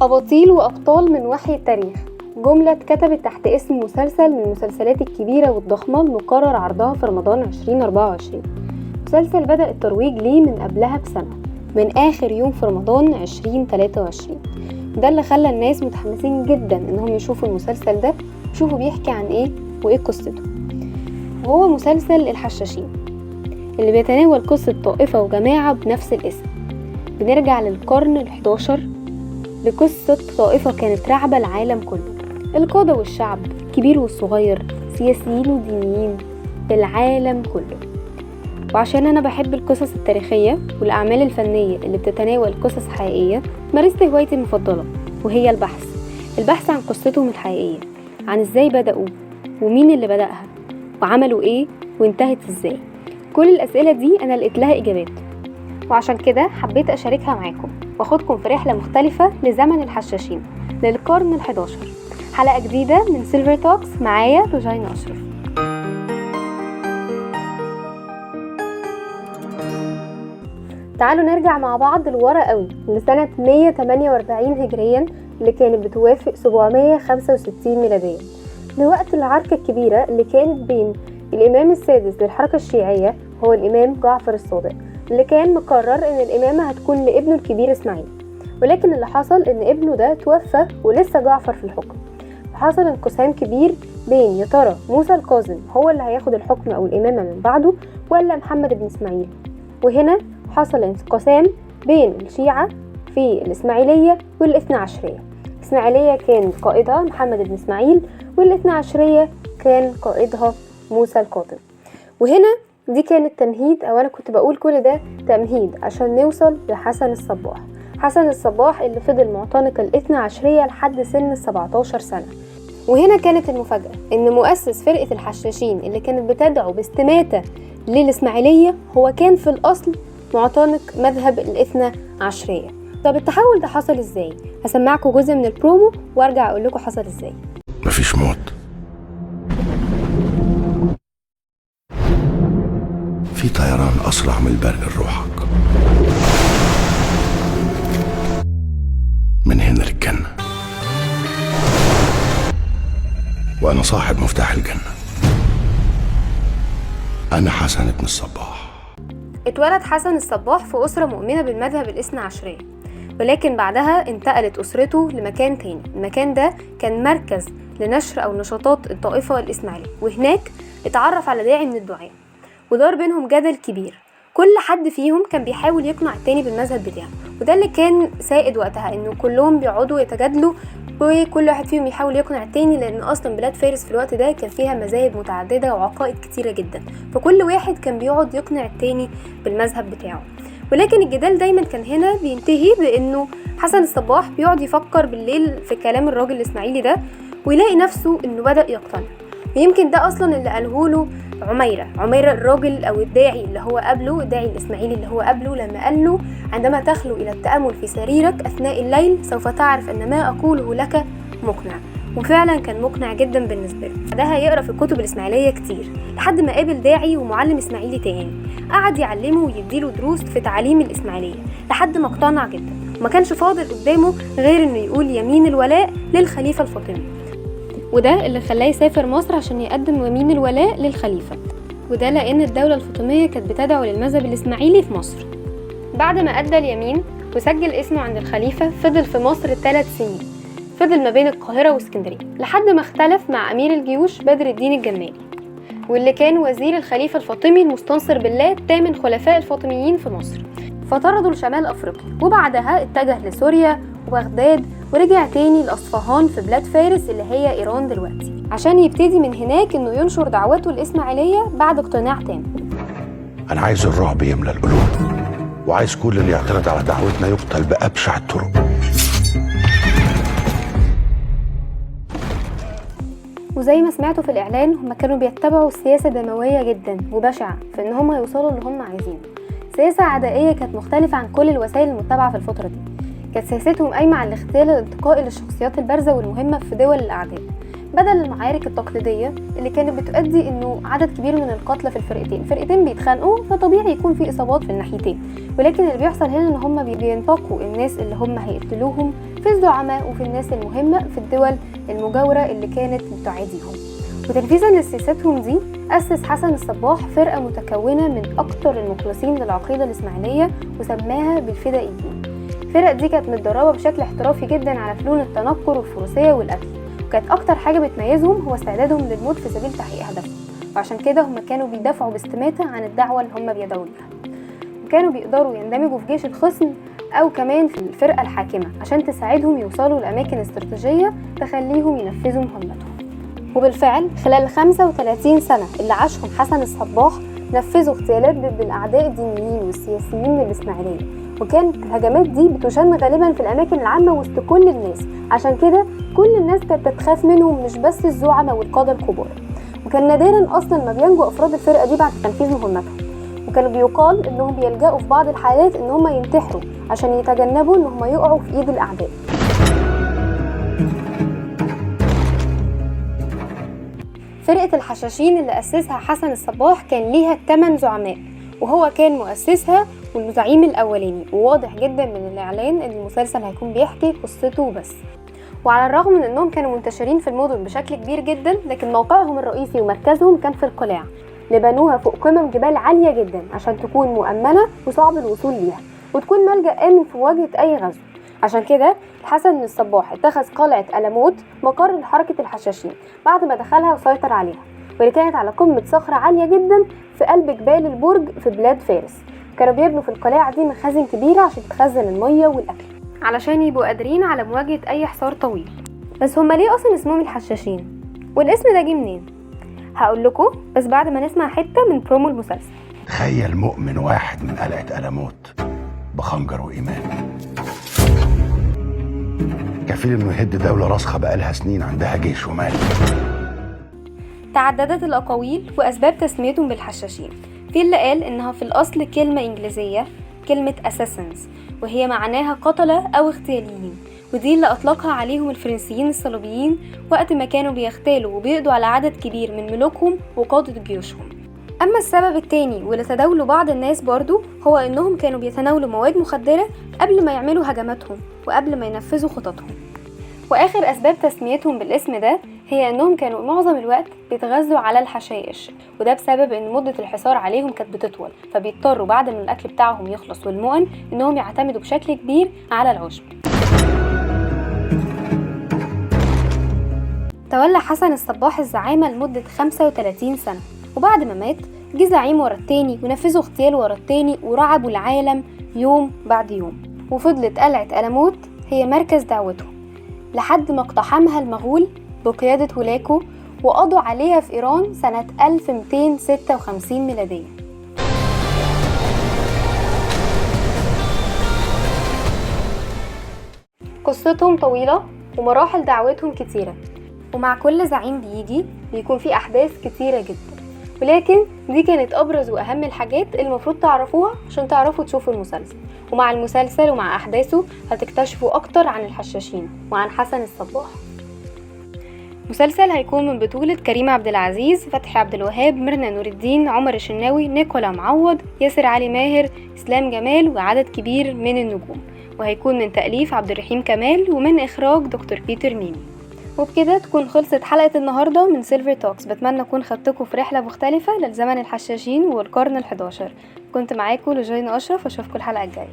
أباطيل وأبطال من وحي التاريخ، جملة اتكتبت تحت اسم مسلسل من المسلسلات الكبيرة والضخمة المقرر عرضها في رمضان 2024. مسلسل بدأ الترويج ليه من قبلها بسنة، من آخر يوم في رمضان 2023. ده اللي خلى الناس متحمسين جدا انهم يشوفوا المسلسل ده، يشوفوا بيحكي عن ايه وايه قصته. وهو مسلسل الحشاشين اللي بيتناول قصة طائفة وجماعة بنفس الاسم. بنرجع للقرن ال11 لقصة طائفة كانت رعبة العالم كله، القادة والشعب، الكبير والصغير، سياسيين ودينيين، العالم كله. وعشان أنا بحب القصص التاريخية والأعمال الفنية اللي بتتناول قصص حقيقية، مارست هوايتي المفضلة وهي البحث عن قصتهم الحقيقية، عن ازاي بدأوا ومين اللي بدأها وعملوا ايه وانتهت ازاي. كل الأسئلة دي أنا لقيت لها إجابات، وعشان كده حبيت أشاركها معاكم واخدكم في رحلة مختلفة لزمن الحشاشين للقرن ال11. حلقة جديدة من Silver Talks معايا روجين أشرف. تعالوا نرجع مع بعض لورا قوي لسنة 148 هجريا اللي كانت بتوافق 765 ميلاديا، لوقت العركة الكبيرة اللي كانت بين الإمام السادس للحركة الشيعية هو الإمام جعفر الصادق، اللي كان مقرر ان الإمامة هتكون لابنه الكبير إسماعيل، ولكن اللي حصل ان ابنه ده توفى ولسه جعفر في الحكم. فحصل انقسام كبير بين يا ترى موسى الكاظم هو اللي هياخد الحكم او الإمامة من بعده ولا محمد بن إسماعيل. وهنا حصل انقسام بين الشيعة في الإسماعيلية والاثنى عشرية. الإسماعيلية كان قائدها محمد بن إسماعيل، والاثنى عشرية كان قائدها موسى الكاظم. وهنا دي كانت تمهيد، او انا كنت بقول كل ده تمهيد عشان نوصل لحسن الصباح. حسن الصباح اللي فضل معتنق الاثنى عشرية لحد سن 17 سنة. وهنا كانت المفاجأة ان مؤسس فرقة الحشاشين اللي كانت بتدعو باستماتة للإسماعيلية هو كان في الأصل معتنق مذهب الاثنى عشرية. طب التحول ده حصل ازاي؟ هسمعكم جزء من البرومو وارجع اقول لكم حصل ازاي. مفيش موت، في طيران أسرع من البرق لروحك، من هنا للجنة، وأنا صاحب مفتاح الجنة. أنا حسن بن الصباح. اتولد حسن الصباح في أسرة مؤمنة بالمذهب الاثنى عشرية، ولكن بعدها انتقلت أسرته لمكان تاني. المكان ده كان مركز لنشر أو نشاطات الطائفة الإسماعيلية، وهناك اتعرف على داعي من الدعاة، ودار بينهم جدل كبير. كل حد فيهم كان بيحاول يقنع التاني بالمذهب بتاعه، وده اللي كان سائد وقتها، انه كلهم بيقعدوا يتجادلوا وكل واحد فيهم يحاول يقنع التاني، لان اصلا بلاد فارس في الوقت ده كان فيها مذاهب متعددة وعقائد كتيرة جدا، فكل واحد كان بيقعد يقنع التاني بالمذهب بتاعه. ولكن الجدال دايما كان هنا بينتهي بانه حسن الصباح بيقعد يفكر بالليل في كلام الراجل الاسماعيلي ده، ويلاقي نفسه انه بدأ يقتنع. ويمكن ده اصلا اللي قاله له عميرة الراجل او الداعي اللي هو قبله، الداعي الاسماعيلي اللي هو قبله، لما قال له عندما تخلو الى التأمل في سريرك اثناء الليل سوف تعرف ان ما اقوله لك مقنع. وفعلا كان مقنع جدا بالنسبة له. بعدها يقرا في الكتب الاسماعيلية كتير لحد ما قابل داعي ومعلم اسماعيلي تاني، قعد يعلمه ويديله دروس في تعاليم الاسماعيلية لحد ما اقتنع جدا، وما كانش فاضل قدامه غير انه يقول يمين الولاء للخليفة الفاطمي، وده اللي خلاه يسافر مصر عشان يقدم يمين الولاء للخليفة، وده لأن الدولة الفاطمية كانت بتدعو للمذهب الإسماعيلي في مصر. بعد ما أدى اليمين وسجل اسمه عند الخليفة، فضل في مصر 3 سنين، فضل ما بين القاهرة واسكندرية لحد ما اختلف مع أمير الجيوش بدر الدين الجمالي، واللي كان وزير الخليفة الفاطمي المستنصر بالله 8 خلفاء الفاطميين في مصر، فطردوا لشمال أفريقيا. وبعدها اتجه لسوريا وبغداد، ورجع تاني لأصفهان في بلاد فارس اللي هي إيران دلوقتي، عشان يبتدي من هناك إنه ينشر دعوته الإسماعيلية بعد اقتناع تام. أنا عايز الرعب يملى القلوب، وعايز كل اللي يعترض على دعوتنا يقتل بأبشع الطرق. وزي ما سمعتوا في الإعلان، هما كانوا بيتبعوا سياسة دموية جدا وبشعة في إن هما يوصلوا اللي هما عايزينه. سياسة عدائية كانت مختلفة عن كل الوسائل المتبعة في الفترة دي. كانت سياستهم قايمة على الاغتيال الانتقائي للشخصيات البارزة والمهمة في دول الأعداء، بدل المعارك التقليدية اللي كانت بتؤدي انه عدد كبير من القتلى في الفرقتين، فرقتين بيتخانقوا فطبيعي يكون في اصابات في الناحيتين، ولكن اللي بيحصل هنا ان هم بينتقوا الناس اللي هم هيقتلوهم في الزعماء وفي الناس المهمة في الدول المجاورة اللي كانت بتعاديهم. وتنفيذا لسياستهم دي أسس حسن الصباح فرقة متكونة من أكتر المخلصين للعقيدة الإسماعيلية وسماها بالفدائيين. الفرق دي كانت متدربة بشكل احترافي جدا على فنون التنكر والفروسية والقتل، وكانت أكتر حاجة بتميزهم هو استعدادهم للموت في سبيل تحقيق هدفهم، وعشان كده هم كانوا بيدافعوا باستماتة عن الدعوة اللي هم بيدعوا ليها، وكانوا بيقدروا يندمجوا في جيش الخصم أو كمان في الفرقة الحاكمة عشان تساعدهم يوصلوا لأماكن استراتيجية تخليهم ينفذوا مهمتهم. وبالفعل خلال 35 سنة اللي عاشهم حسن الصباح نفذوا اغتيالات ضد الأعداء الدينيين والسياسيين للإسماعيلية، وكانت الهجمات دي بتشن غالبا في الأماكن العامة وسط كل الناس، عشان كده كل الناس كانت بتخاف منهم مش بس الزعماء والقادة الكبار. وكان نادرا أصلا ما بينجو أفراد الفرقة دي بعد تنفيذ مهمتهم، وكانوا بيقال إنهم بيلجأوا في بعض الحالات إن هم ينتحروا عشان يتجنبوا إن هم يقعوا في إيد الأعداء. فرقة الحشاشين اللي أسسها حسن الصباح كان ليها 8 زعماء، وهو كان مؤسسها والزعيم الأولاني، وواضح جدا من الإعلان إن المسلسل هيكون بيحكي قصته بس. وعلى الرغم من أنهم كانوا منتشرين في المدن بشكل كبير جدا، لكن موقعهم الرئيسي ومركزهم كان في القلاع اللي بنوها فوق قمم جبال عالية جدا عشان تكون مؤمنة وصعب الوصول ليها وتكون ملجأ آمن في مواجهة أي غزو. عشان كده الحسن الصباح اتخذ قلعة ألموت مقر لحركة الحشاشين بعد ما دخلها وسيطر عليها، واللي كانت على قمة صخرة عالية جدا في قلب جبال البرج في بلاد فارس. كانوا بيبنوا في القلاع دي مخازن كبيرة عشان تخزن المية والأكل علشان يبقوا قادرين على مواجهة أي حصار طويل. بس هما ليه أصلا اسمهم الحشاشين؟ والاسم ده جه منين؟ هقول لكم بس بعد ما نسمع حتة من برومو المسلسل. تخيل مؤمن واحد من قلعة ألموت بخنجر وإيمان كفيل انه يهد دولة راسخة بقالها سنين عندها جيش ومال. تعددت الأقاويل وأسباب تسميتهم بالحشاشين. في اللي قال إنها في الأصل كلمة إنجليزية، كلمة assassins، وهي معناها قتلة أو اغتياليين، ودي اللي أطلقها عليهم الفرنسيين الصليبيين وقت ما كانوا بيغتالوا وبيقضوا على عدد كبير من ملوكهم وقادة جيوشهم. أما السبب التاني واللي تداوله بعض الناس برضو هو إنهم كانوا بيتناولوا مواد مخدرة قبل ما يعملوا هجماتهم وقبل ما ينفذوا خططهم. وآخر أسباب تسميتهم بالاسم ده هي إنهم كانوا معظم الوقت بيتغذوا على الحشائش، وده بسبب إن مدة الحصار عليهم كانت بتطول، فبيضطروا بعد ما الأكل بتاعهم يخلص والمؤن إنهم يعتمدوا بشكل كبير على العشب. تولى حسن الصباح الزعامة لمدة 35 سنة، وبعد ما مات جه زعيم ورا التاني ونفذوا اغتيال ورا التاني ورعبوا العالم يوم بعد يوم، وفضلت قلعة ألموت هي مركز دعوتهم لحد ما اقتحمها المغول بقيادة هولاكو وقضوا عليها في إيران سنة 1256 ميلادية. قصتهم طويلة ومراحل دعوتهم كتيرة، ومع كل زعيم بيجي بيكون في أحداث كتيرة جدا، ولكن دي كانت أبرز وأهم الحاجات المفروض تعرفوها عشان تعرفوا تشوفوا المسلسل. ومع المسلسل ومع أحداثه هتكتشفوا أكتر عن الحشاشين وعن حسن الصباح. مسلسل هيكون من بطولة كريم عبد العزيز، فتحي عبد الوهاب، ميرنا نور الدين، عمر الشناوي، نيكولا معوض، ياسر علي ماهر، اسلام جمال، وعدد كبير من النجوم. وهيكون من تأليف عبد الرحيم كمال ومن إخراج دكتور بيتر ميمي. وبكده تكون خلصت حلقة النهاردة من Silver Talks. بتمنى أكون خدتكم في رحلة مختلفة للزمن الحشاشين والقرن ال11. كنت معاكم لجين أشرف، وأشوفكم الحلقة الجاية.